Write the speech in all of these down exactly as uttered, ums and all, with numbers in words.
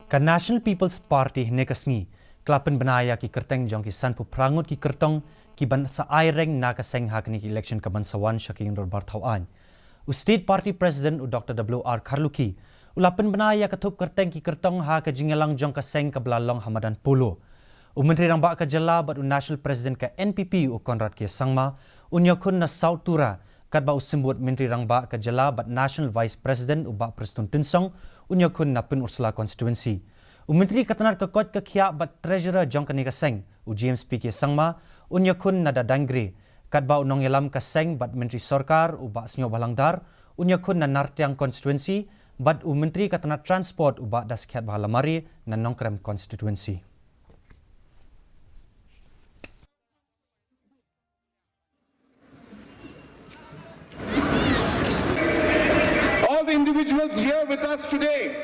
Ka National People's Party hynne ka sngi ka la pynbna ïa ki kyrteng jong ki sanphew phra ngut ki kyrtong ki ban sa ai reng na ka seng ha kane ka election ka ban sa wan sha ka ïing dorbar thaw aiñ. U State Party President u Doctor W R Kharlukhi u la pynbna ïa ka thup kyrteng ki kyrtong ha ka jingïalang jong ka seng kaba la long ha madan Polo. U Myntri Rangbah ka jylla bad u National President ka N P P u Conrad K Sangma un ïakhun na South Tura, katba u Symbud Myntri Rangbah ka jylla bad National Vice President u Bah Prestone Tynsong un ïakhun na Pynursla Constituency. U Myntri ka tnat ka koit ka khiah bad Treasurer jong kane ka seng u James P K Sangma un ïakhun na Dadaingra, katba u nongïalam ka seng bad Myntri Sorkar u Bah Sniawbhalang Dhar un ïakhun na Nartiang Constituency, bad u Myntri ka tnat Transport u Bah Daskhiatbha Lamare na Nongkrem Constituency. All the individuals here with us today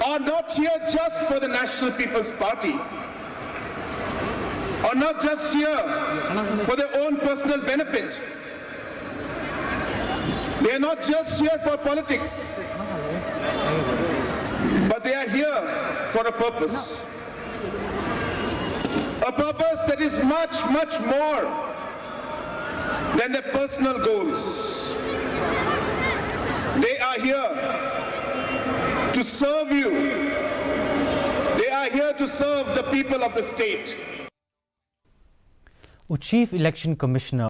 are not here just for the National People's Party, are not just here for their own personal benefit. They are not just here for politics, but they are here for a purpose. A purpose that is much, much more than their personal goals. They are here to serve you. They are here to serve the people of the state. U Chief Election Commissioner